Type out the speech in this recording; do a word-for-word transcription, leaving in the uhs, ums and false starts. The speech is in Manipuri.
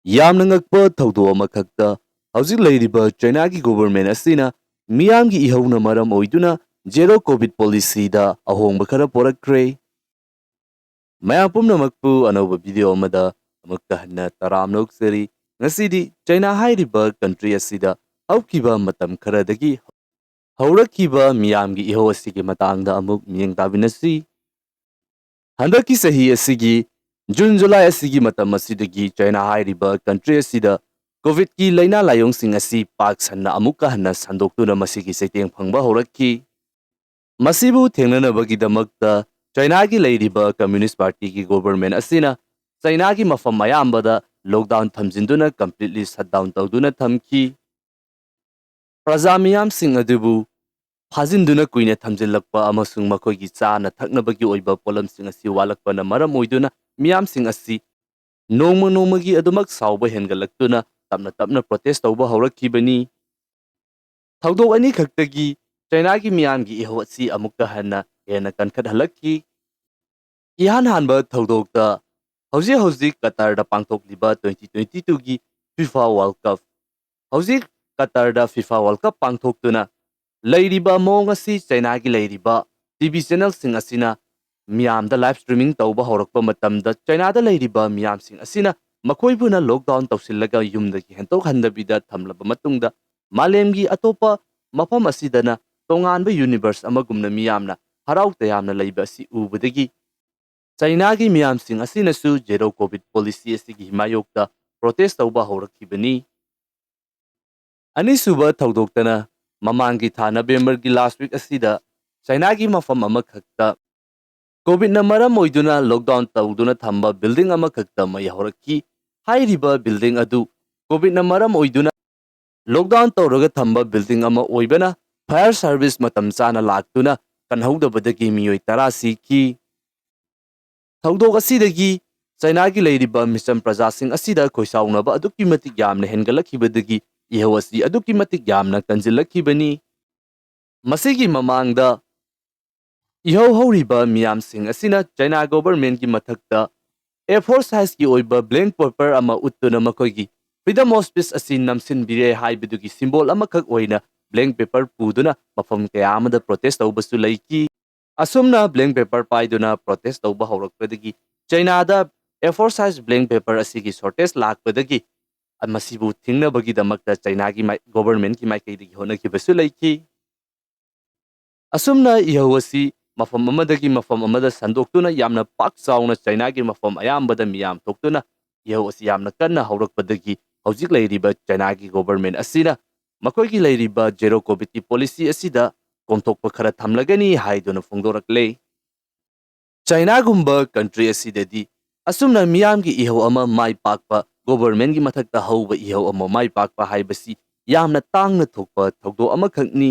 ꯌꯥꯝꯅ ꯉꯛꯄ ꯊꯧꯗꯣꯛ ꯑꯃꯈꯛꯇ, ꯍꯧꯖꯤꯛ ꯂꯩꯔꯤꯕ ꯆꯥꯏꯅꯥꯒꯤ ꯒꯣꯚꯔꯟꯃꯦꯟꯠ ꯑꯁꯤꯅ ꯃꯤꯌꯥꯝꯒꯤ ꯏꯍꯧꯅ ꯃꯔꯝ ꯑꯣꯏꯗꯨꯅ ꯖꯦꯔꯣ ꯀꯣꯚꯤꯗ ꯄꯣꯂꯤꯁꯤꯗ ꯑꯍꯣꯡꯕ ꯈꯔ ꯄꯨꯔꯛꯈ꯭ꯔꯦ꯫ ꯃꯌꯥꯝ ꯄꯨꯝꯅꯃꯛꯄꯨ ꯑꯅꯧꯕ ꯚꯤꯗꯤꯑꯣ ꯑꯃꯗ ꯑꯃꯨꯛꯀ ꯍꯟꯅ ꯇꯔꯥꯝꯅ ꯑꯣꯛꯆꯔꯤ꯫ ꯉꯁꯤꯗꯤ ꯆꯥꯏꯅꯥ ꯍꯥꯏꯔꯤꯕ ꯀꯟꯇ꯭ꯔꯤ ꯑꯁꯤꯗ ꯍꯧꯈꯤꯕ ꯃꯇꯝ ꯈꯔꯗꯒꯤ ꯍꯧꯔꯛꯈꯤꯕ ꯃꯤꯌꯥꯝꯒꯤ ꯏꯍꯧ ꯑꯁꯤꯒꯤ ꯃꯇꯥꯡꯗ ꯑꯃꯨꯛ ꯃꯤꯠꯌꯦꯡ ꯇꯥꯃꯤꯟꯅꯁꯤ꯫ ꯍꯟꯗꯛꯀꯤ ꯆꯍꯤ ꯑꯁꯤꯒꯤ ꯖꯨꯟ ꯖꯨꯂꯥꯏ ꯑꯁꯤꯒꯤ ꯃꯇꯝ ꯑꯁꯤꯗꯒꯤ ꯆꯥꯏꯅꯥ ꯍꯥꯏꯔꯤꯕ ꯀꯟꯇ꯭ꯔꯤ ꯑꯁꯤꯗ ꯀꯣꯚꯤꯗꯀꯤ ꯂꯥꯏꯅꯥ ꯂꯥꯏꯑꯣꯡꯁꯤꯡ ꯑꯁꯤ ꯄꯥꯛ ꯁꯟꯅ ꯑꯃꯨꯛꯀ ꯍꯟꯅ ꯁꯟꯗꯣꯛꯇꯨꯅ ꯃꯁꯤꯒꯤ ꯆꯩꯊꯦꯡ ꯐꯪꯕ ꯍꯧꯔꯛꯈꯤ꯫ ꯃꯁꯤꯕꯨ ꯊꯦꯡꯅꯅꯕꯒꯤꯗꯃꯛꯇ ꯆꯥꯏꯅꯥꯒꯤ ꯂꯩꯔꯤꯕ ꯀꯝꯃ꯭ꯌꯨꯅꯤꯁ꯭ꯠ ꯄꯥꯔꯇꯤꯒꯤ ꯒꯣꯚꯔꯟꯃꯦꯟꯠ ꯑꯁꯤꯅ ꯆꯥꯏꯅꯥꯒꯤ ꯃꯐꯝ ꯑꯌꯥꯝꯕꯗ ꯂꯣꯛꯗꯥꯎꯟ ꯊꯝꯖꯤꯟꯗꯨꯅ ꯀꯝꯄ꯭ꯂꯤꯠꯂꯤ ꯁꯠꯗꯥꯎꯟ ꯇꯧꯗꯨꯅ ꯊꯝꯈꯤ꯫ ꯄ꯭ꯔꯖꯥ ꯃꯤꯌꯥꯝꯁꯤꯡ ꯑꯗꯨꯕꯨ ꯐꯥꯖꯤꯟꯗꯨꯅ ꯀꯨꯏꯅ ꯊꯝꯖꯤꯜꯂꯛꯄ ꯑꯃꯁꯨꯡ ꯃꯈꯣꯏꯒꯤ ꯆꯥꯅ ꯊꯛꯅꯕꯒꯤ ꯑꯣꯏꯕ ꯄꯣꯠꯂꯝꯁꯤꯡ ꯑꯁꯤ ꯋꯥꯠꯂꯛꯄꯅ ꯃꯔꯝ ꯑꯣꯏꯗꯨꯅ ꯃꯤꯌꯥꯝꯁꯤꯡ ꯑꯁꯤ ꯅꯣꯡꯃ ꯅꯣꯡꯃꯒꯤ ꯑꯗꯨꯃꯛ ꯁꯥꯎꯕ ꯍꯦꯟꯒꯠꯂꯛꯇꯨꯅ ꯇꯞꯅ ꯇꯞꯅ ꯄ꯭ꯔꯣꯇꯦꯁ꯭ꯠ ꯇꯧꯕ ꯍꯧꯔꯛꯈꯤꯕꯅꯤ꯫ ꯊꯧꯗꯣꯛ ꯑꯅꯤꯈꯛꯇꯒꯤ ꯆꯥꯏꯅꯥꯒꯤ ꯃꯤꯌꯥꯝꯒꯤ ꯏꯍꯧ ꯑꯁꯤ ꯑꯃꯨꯛꯀ ꯍꯟꯅ ꯍꯦꯟꯅ ꯀꯟꯈꯠꯍꯜꯂꯛꯈꯤ꯫ ꯏꯍꯥꯟ ꯍꯥꯟꯕ ꯊꯧꯗꯣꯛꯇ ꯍꯧꯖꯤꯛ ꯍꯧꯖꯤꯛ ꯀꯇꯔꯗ ꯄꯥꯡꯊꯣꯛꯂꯤꯕ ꯇ꯭ꯋꯦꯟꯇꯤ ꯇ꯭ꯋꯦꯟꯇꯤ ꯇꯨꯒꯤ ꯐꯤꯐꯥ ꯋꯥꯔꯜꯗ ꯀꯞ꯫ ꯍꯧꯖꯤꯛ ꯀꯇꯔꯗ ꯐꯤꯐꯥ ꯋꯥꯔꯜꯗ ꯀꯞ ꯄꯥꯡꯊꯣꯛꯇꯨꯅ ꯂꯩꯔꯤꯕ ꯃꯑꯣꯡ ꯑꯁꯤ ꯆꯥꯏꯅꯥꯒꯤ ꯂꯩꯔꯤꯕ ꯇꯤꯚꯤ ꯆꯦꯅꯦꯜꯁꯤꯡ ꯑꯁꯤꯅ ꯃꯤꯌꯥꯝꯗ ꯂꯥꯏꯚ ꯁ꯭ꯇ꯭ꯔꯤꯃꯤꯡ ꯇꯧꯕ ꯍꯧꯔꯛꯄ ꯃꯇꯝꯗ ꯆꯥꯏꯅꯥꯗ ꯂꯩꯔꯤꯕ ꯃꯤꯌꯥꯝꯁꯤꯡ ꯑꯁꯤꯅ ꯃꯈꯣꯏꯕꯨꯅ ꯂꯣꯛꯗꯥꯎꯟ ꯇꯧꯁꯤꯜꯂꯒ ꯌꯨꯝꯗꯒꯤ ꯍꯦꯟꯇꯣꯛꯍꯟꯗꯕꯤꯗ ꯊꯝꯂꯕ ꯃꯇꯨꯡꯗ ꯃꯥꯂꯦꯝꯒꯤ ꯑꯇꯣꯞꯄ ꯃꯐꯝ ꯑꯁꯤꯗꯅ ꯇꯣꯉꯥꯟꯕ ꯌꯨꯅꯤꯚꯔꯁ ꯑꯃꯒꯨꯝꯅ ꯃꯤꯌꯥꯝꯅ ꯍꯔꯥꯎ ꯇꯌꯥꯝꯅ ꯂꯩꯕ ꯑꯁꯤ ꯎꯕꯗꯒꯤ ꯆꯥꯏꯅꯥꯒꯤ ꯃꯤꯌꯥꯝꯁꯤꯡ ꯑꯁꯤꯅꯁꯨ ꯖꯦꯔꯣ ꯀꯣꯚꯤꯗ ꯄꯣꯂꯤꯁꯤ ꯑꯁꯤꯒꯤ ꯃꯥꯌꯣꯛꯇ ꯄ꯭ꯔꯣꯇꯦꯁ꯭ꯠ ꯇꯧꯕ ꯍꯧꯔꯛꯈꯤꯕꯅꯤ꯫ ꯑꯅꯤꯁꯨꯕ ꯊꯧꯗꯣꯛꯇꯅ ꯃꯃꯥꯡꯒꯤ ꯊꯥ ꯅꯕꯦꯝꯕꯔꯒꯤ ꯂꯥꯁ꯭ꯠ ꯋꯤꯛ ꯑꯁꯤꯗ ꯆꯥꯏꯅꯥꯒꯤ ꯃꯐꯝ ꯑꯃꯈꯛꯇ ꯀꯣꯚꯤꯗꯅ ꯃꯔꯝ ꯑꯣꯏꯗꯨꯅ ꯂꯣꯛꯗꯥꯎꯟ ꯇꯧꯗꯨꯅ ꯊꯝꯕ ꯕꯤꯜꯗꯤꯡ ꯑꯃꯈꯛꯇ ꯃꯩ ꯍꯧꯔꯛꯈꯤ꯫ ꯍꯥꯏꯔꯤꯕ ꯕꯤꯜꯗꯤꯡ ꯑꯗꯨ ꯀꯣꯚꯤꯗꯅ ꯃꯔꯝ ꯑꯣꯏꯗꯨꯅ ꯂꯣꯛꯗꯥꯎꯟ ꯇꯧꯔꯒ ꯊꯝꯕ ꯕꯤꯜꯗꯤꯡ ꯑꯃ ꯑꯣꯏꯕꯅ ꯐꯥꯌꯔ ꯁꯥꯔꯚꯤꯁ ꯃꯇꯝ ꯆꯥꯅ ꯂꯥꯛꯇꯨꯅ ꯀꯟꯍꯧꯗꯕꯗꯒꯤ ꯃꯤꯑꯣꯏ ꯇꯔꯥ ꯁꯤꯈꯤ꯫ ꯊꯧꯗꯣꯛ ꯑꯁꯤꯗꯒꯤ ꯆꯥꯏꯅꯥꯒꯤ ꯂꯩꯔꯤꯕ ꯃꯤꯆꯝ ꯄ꯭ꯔꯖꯥꯁꯤꯡ ꯑꯁꯤꯗ ꯈꯣꯏꯁꯥꯎꯅꯕ ꯑꯗꯨꯛꯀꯤ ꯃꯇꯤꯛ ꯌꯥꯝꯅ ꯍꯦꯟꯒꯠꯂꯛꯈꯤꯕꯗꯒꯤ ꯏꯍꯧ ꯑꯁꯤ ꯑꯗꯨꯛꯀꯤ ꯃꯇꯤꯛ ꯌꯥꯝꯅ ꯀꯟꯖꯤꯜꯂꯛꯈꯤꯕꯅꯤ꯫ ꯃꯁꯤꯒꯤ ꯃꯃꯥꯡꯗ ꯏꯍꯧ ꯍꯧꯔꯤꯕ ꯃꯤꯌꯥꯝꯁꯤꯡ ꯑꯁꯤꯅ ꯆꯥꯏꯅꯥ ꯒꯣꯚꯔꯟꯃꯦꯟꯠꯀꯤ ꯃꯊꯛꯇ ꯑꯦ ꯐꯣꯔ ꯁꯥꯏꯖꯀꯤ ꯑꯣꯏꯕ ꯕ꯭ꯂꯦꯡ ꯄꯦꯄꯔ ꯑꯃ ꯎꯠꯇꯨꯅ ꯃꯈꯣꯏꯒꯤ freedom of speech ꯑꯁꯤ ꯅꯝꯁꯤꯟꯕꯤꯔꯦ ꯍꯥꯏꯕꯗꯨꯒꯤ ꯁꯤꯝꯕꯣꯜ ꯑꯃꯈꯛ ꯑꯣꯏꯅ ꯕ꯭ꯂꯦꯡ ꯄꯦꯄꯔ ꯄꯨꯗꯨꯅ ꯃꯐꯝ ꯀꯌꯥ ꯑꯃꯗ ꯄ꯭ꯔꯣꯇꯦꯁ ꯇꯧꯕꯁꯨ ꯂꯩꯈꯤ꯫ ꯑꯁꯨꯝꯅ ꯕ꯭ꯂꯦꯡ ꯄꯦꯄꯔ ꯄꯥꯏꯗꯨꯅ ꯄ꯭ꯔꯣꯇꯦꯁ ꯇꯧꯕ ꯍꯧꯔꯛꯄꯗꯒꯤ ꯆꯩꯅꯥꯗ ꯑꯦ ꯐꯣꯔ ꯁꯥꯏꯖ ꯕ꯭ꯂꯦꯡ ꯄꯦꯄꯔ ꯑꯁꯤꯒꯤ ꯁꯣꯔꯇꯦꯖ ꯂꯥꯛꯄꯗꯒꯤ ꯃꯁꯤꯕꯨ ꯊꯤꯡꯅꯕꯒꯤꯗꯃꯛꯇ ꯆꯩꯅꯥꯒꯤ ꯃꯥꯏ-, ꯒꯣꯚꯔꯟꯃꯦꯟꯠꯀꯤ ꯃꯥꯏꯀꯩꯗꯒꯤ ꯍꯣꯠꯅꯈꯤꯕꯁꯨ ꯂꯩꯈꯤ꯫ ꯑꯁꯨꯝꯅ ꯏꯍꯧ ꯑꯁꯤ ꯃꯐꯝ ꯑꯃꯗꯒꯤ ꯃꯐꯝ ꯑꯃꯗ ꯁꯟꯗꯣꯛꯇꯨꯅ ꯌꯥꯝꯅ ꯄꯥꯛ ꯆꯥꯎꯅ ꯆꯩꯅꯥꯒꯤ ꯃꯐꯝ ꯑꯌꯥꯝꯕꯗ ꯃꯤꯌꯥꯝ ꯊꯣꯛꯇꯨꯅ ꯏꯍꯧ ꯑꯁꯤ ꯌꯥꯝꯅ ꯀꯟꯅ ꯍꯧꯔꯛꯄꯗꯒꯤ ꯍꯧꯖꯤꯛ ꯂꯩꯔꯤꯕ ꯆꯩꯅꯥꯒꯤ ꯒꯣꯚꯔꯟꯃꯦꯟꯠ ꯑꯁꯤꯅ ꯃꯈꯣꯏꯒꯤ ꯂꯩꯔꯤꯕ ꯖꯦꯔꯣ ꯀꯣꯚꯤꯗꯀꯤ ꯄꯣꯂꯤꯁꯤ ꯑꯁꯤꯗ ꯀꯣꯝꯊꯣꯛꯄ ꯈꯔ ꯊꯝꯂꯒꯅꯤ ꯍꯥꯏꯗꯨꯅ ꯐꯣꯡꯗꯣꯔꯛꯂꯦ꯫ ꯆꯩꯅꯥꯒꯨꯝꯕ ꯀꯟꯇ꯭ꯔꯤ ꯑꯁꯤꯗꯗꯤ ꯑꯁꯨꯝꯅ ꯃꯤꯌꯥꯝꯒꯤ ꯏꯍꯧ ꯑꯃ ꯃꯥꯏ ꯄꯥꯛꯄ, ꯒꯣꯚꯔꯟꯃꯦꯟꯠꯀꯤ ꯃꯊꯛꯇ ꯍꯧꯕ ꯏꯍꯧ ꯑꯃ ꯃꯥꯏ ꯄꯥꯛꯄ ꯍꯥꯏꯕꯁꯤ ꯌꯥꯝꯅ ꯇꯥꯡꯅ ꯊꯣꯛꯄ ꯊꯧꯗꯣꯛ ꯑꯃꯈꯛꯅꯤ꯫